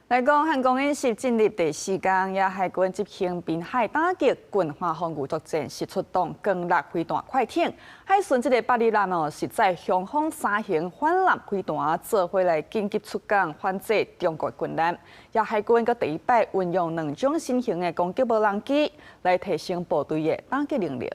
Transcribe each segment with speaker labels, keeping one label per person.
Speaker 1: 來講漢光演習進入第四工，也海軍執行濱海打擊近岸防禦作戰，是出動轟六飛彈快艇。海巡這个百里艦哦，是載雄風三型反艦飛彈，做伙來緊急出港反制中國軍艦。也海軍閣第一擺運用兩種新型的攻擊無人機，來提升部隊的打擊能力。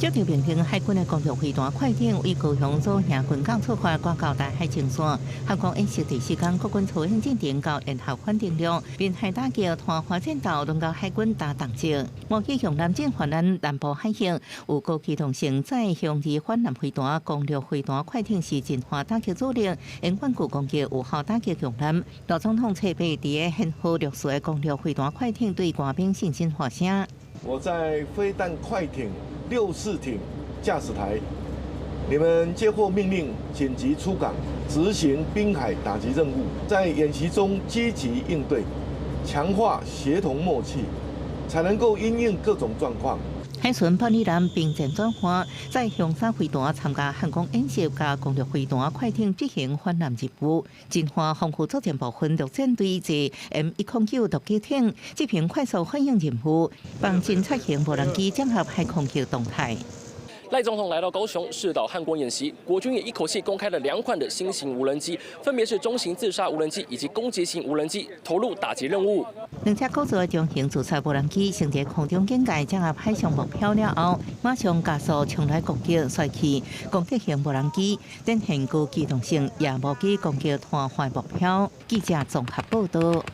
Speaker 2: 接到命令，海軍的攻擊飛彈快艇為高雄左營軍港出發，趕到台海前線。漢光演習第四工，國軍操演進程到聯合反定量，濱海打擊團發戰鬥，輪到海軍擔當責。無機雄艦進犯咱南部海域，有高機動性載雄二反艦飛彈、攻六飛彈快艇是近岸打擊主力，用遠距攻擊有效打擊雄艦。賴總統初八佇个編號64的攻六飛彈快艇對官兵信心發聲。
Speaker 3: 我在飛彈快艇64艇駕駛台，你們接獲命令，緊急出港執行濱海打擊任務，在演習中積極應對，強化協同默契，才能夠因應各種狀況。
Speaker 2: 海巡百里艦兵戰轉換，載雄三飛彈參加漢光演習，佮攻六飛彈快艇執行反艦任務。近岸防護作戰部分陸戰隊坐 M109獨機艇執行快速反應任務，幫偵察型無人機整合海空域動態。
Speaker 4: 賴總統來到高雄視導漢光演習，國軍也一口氣公開了兩款的新型無人機，分別是中型自殺無人機以及攻擊型無人機，投入打擊任務。
Speaker 2: 兩隻高速中型自殺無人機先佇空中警戒，掌握海上目標了後，馬上加速衝來攻擊，帥氣攻擊型無人機展現高機動性，也無機攻擊團環目標。記者綜合報道。